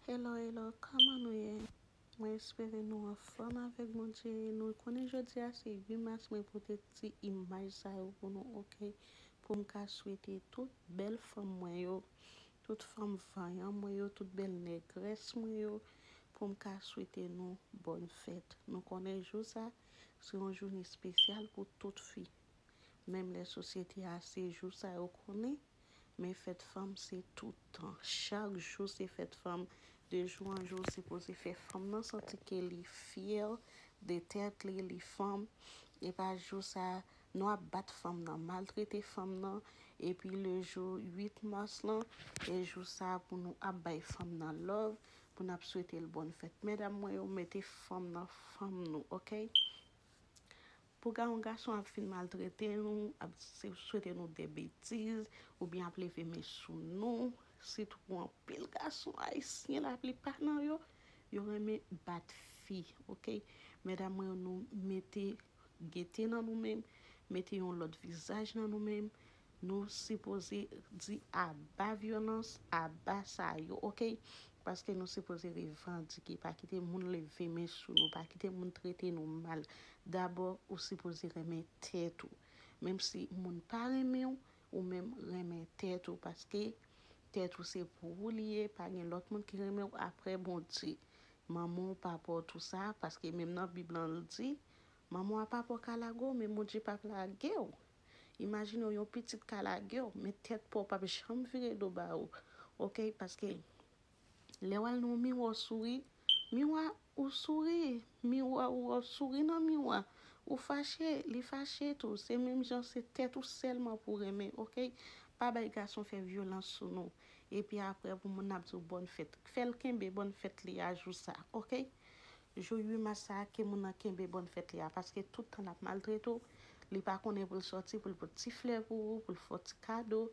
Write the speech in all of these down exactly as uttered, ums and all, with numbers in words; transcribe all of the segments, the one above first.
Hello, hello, kòman nou ye? Mwen espere nou anfòm avèk Bondye. Nou konnen jodi a se uit mas, mwen pote ti imaj sa yo pou nou, oke? Pou m ka swete tout bèl fanm mwen yo, tout fanm vanyan mwen yo, tout bèl nègrès mwen yo, pou m ka swete nou bòn fèt. Nou konnen jou sa, se yon jounen espesyal pou tout fi. Menm lè sosyete a, se jou sa yo konnen, men fèt fanm se tout tan. Chak jou se fèt fanm. De jou an jou, ou sipoze fè fanm nan santi ke li fyè de tèt li, li fanm. E pa jou sa, nou ap bat fanm nan, maltrete fanm nan. Epi le jou uit mas lan, e jou sa pou nou ap bay fanm nan love, pou n ap swete l bòn fèt. Medam mwen yo, mete fanm nan fanm nou, oke? Pou ga-, yon gason ap fin maltrete nou, ap se-, swete nou de betiz, oubyen ap leve men sou nou, sitou pou anpil gason ayisyen, laplipa nan yo, yo renmen bat fi, oke? Medam mwen yo, nou mete gete nan nou menm, mete yon lòt vizaj nan nou menm, nou sipoze di aba vyolans, aba sa yo, oke? Paske nou sipoze revandike, pa kite moun leve men sou nou, pa kite moun trete nou mal. Dabò, ou sipoze renmen tèt ou. Menm si moun pa renmen w, ou menm renmen tèt ou, paske tèt ou se pou ou li ye, pa gen lòt moun ki renmen w aprè Bondye. Manman w, papa w, tou sa, paske menm nan Bib lan, l di, manman w a papa w ka lage w, men Bondye p ap lage w. Imajine w, yon pitit ka lage w, men tèt pa w p ap janm vire do ba ou. Oke? Paske lè w al nan yon miwa, w souri, miwa, ou souri, miwa, ou wè w souri nan miwa, ou fache, li fache tou. Se menm jan, se tèt ou sèlman pou w renmen, oke? Pa bay gason fè vyolans sou nou. Epi aprè, pou moun ap di w bòn fèt, fè l kenbe bòn fèt li a jou sa, oke? Jou uit mas sa, ke moun nan kenbe bòn fèt li a, paske tout tan l ap maltrete w, li pa konnen pou l sòti, pou l pot ti flè pou ou, pou l fè w ti kado.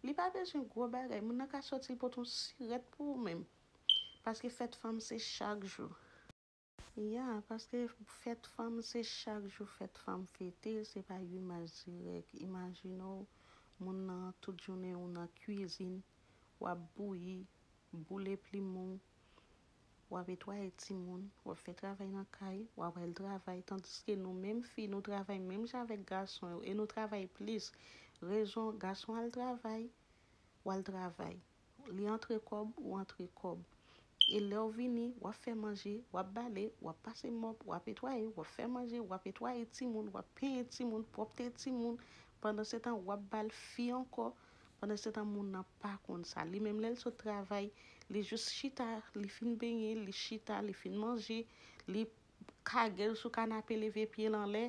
Li pa bezwen gwo bagay, moun nan ka sòti, l pot yon sirèt pou ou menm. Paske fèt fanm se chak jou. Ya, paske fèt fanm se chak jou, fèt fanm fete, se pa uit mas dirèk. Imajine w, moun nan tout jounen ou nan kwizin, w ap bouyi, boule plim ou, w ap netwaye timoun, w ap fè travay nan kay, w ap al travay, tandiske nou menm fi, nou travay menm jan avèk gason yo, e nou travay plis. Rezon, gason al travay, w al travay. Li antre kòb, ou antre kòb. E lè w vini, w ap fè manje, w ap bale, w ap pase mòp, w ap netwaye, w ap fè manje, w ap netwaye timoun, w ap penyen timoun, pwòpte timoun. Pandansetan, w ap ba l fi ankò. Pandansetan, moun nan pa konn sa. Li menm, lè l sot travay, li jis chita, li fin benyen, li chita, li fin manje, li kage l sou kanape, leve pye l anlè,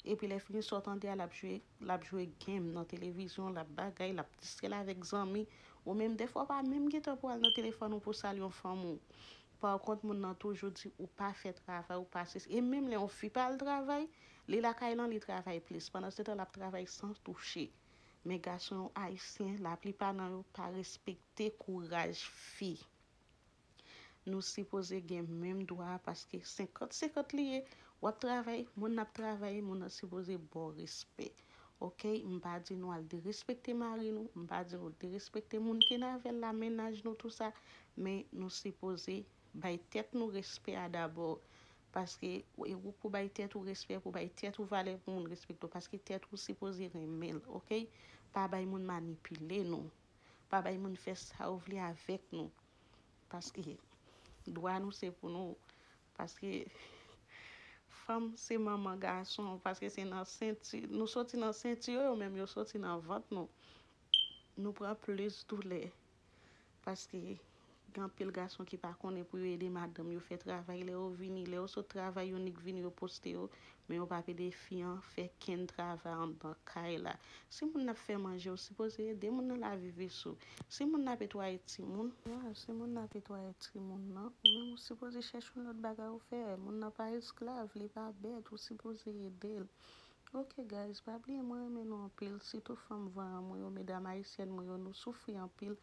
epi lè fini sa w tande a, l ap jwe, l ap jwe game nan televizyon, l ap bagay, l ap distrè l avèk zanmi. Ou menm, dèfwa, w pa menm gen tan pou al nan telefòn ou pou salye yon fanm ou. Pa kont, moun nan toujou di ou pa fè travay, ou pa sesi. E menm lè yon fi pa al travay, li lakay lan, li travay plis. Pandansetan, l ap travay san touche. Men gason yo ayisyen, laplipa nan yo pa respekte kouraj fi. Nou sipoze gen menm dwa a, paske senkant senkant li ye. W ap travay, moun nan ap travay, moun nan sipoze ba w respè. Oke, m pa di nou al derespekte mari nou, m pa di nou derespekte moun ki n avè l la, mennaj nou, tou sa, men nou sipoze bay tèt nou respè a dabò. Paske e ou pou bay tèt ou respè, pou bay tèt ou valè, pou moun respekte w, paske tèt ou sipoze renmen l, oke? Pa bay moun manipile nou. Pa bay moun fè sa yo vle avèk nou. Paske dwa nou se pou nou. Paske fanm se manman gason. Paske se nan senti, nou soti nan senti yo, yo menm yo soti nan vant nou. Nou pran plis doulè. Paske gen anpil gason ki pa konnen pou yo ede madanm yo fè travay. Lè yo vini, lè yo sot travay, yo nik vini, yo poste yo. Men yo p ap ede fi an fè kenn travay anndan kay la. Si moun nan ap fè manje, ou sipoze ede moun nan lave veso. Si moun nan ap netwaye timoun, ya, si moun nan ap netwaye timoun nan, ou menm ou sipoze chèche yon lòt bagay ou fè. Moun nan pa esklav, li pa bèt, ou sipoze ede l. Ok guys, pa bliye mwen renmen nou anpil, sitou fanm vanyan mwen yo, medam ayisyèn mwen yo, nou soufri anpil,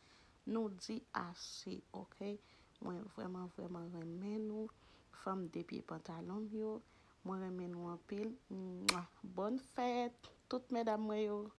nou di ase, ok? Mwen vrèman, vrèman renmen nou, fanm de pye pantalon m yo, mwen renmen nou anpil. Mwa. Bòn fèt, tout medam mwen yo.